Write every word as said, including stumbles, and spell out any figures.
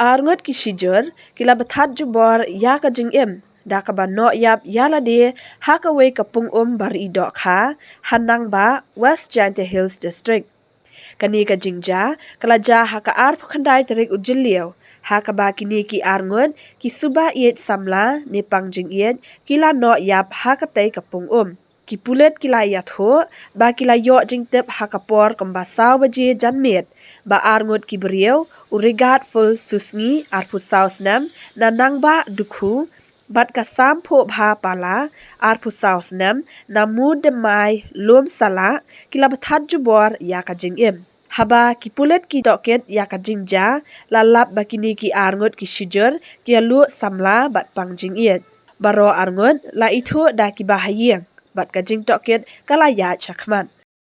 Arngut ki shijur ki la bthat jubor ïa ka jingim da kaba noh ïap ïa lade ha kawei ka pung um ba ri dohkha ha Nangbah, West Jaintia Hills District. Kane ka jingjia ka la jia ha ka arphew khyndai tarik u Jylliew, ha kaba kine ki arngut ki suba ïeit samla ne pang jingïeit ki la noh ïap ha katei ka pung um. Ki pulit ki la ïathuh ba ki la ïoh jingtip ha ka por kumba saw baje janmiet ba arngut ki briew, u Regatful Susngi, arphew saw snem, na Nangbah Dukhu, bad ka Samphuhbha Pala, arphew saw snem, na Moodymai Lumsalah, ki la bthat jubor ïa ka jingim. Haba ki pulit ki tohkit ïa ka jingjia, la lap ba kine ki arngut ki shijur ki ïaluh samla bad pang jingïeit. Baroh arngut la ithuh da kiba ha ïing bad ka jingtohkit ka la ïaid shakhmat.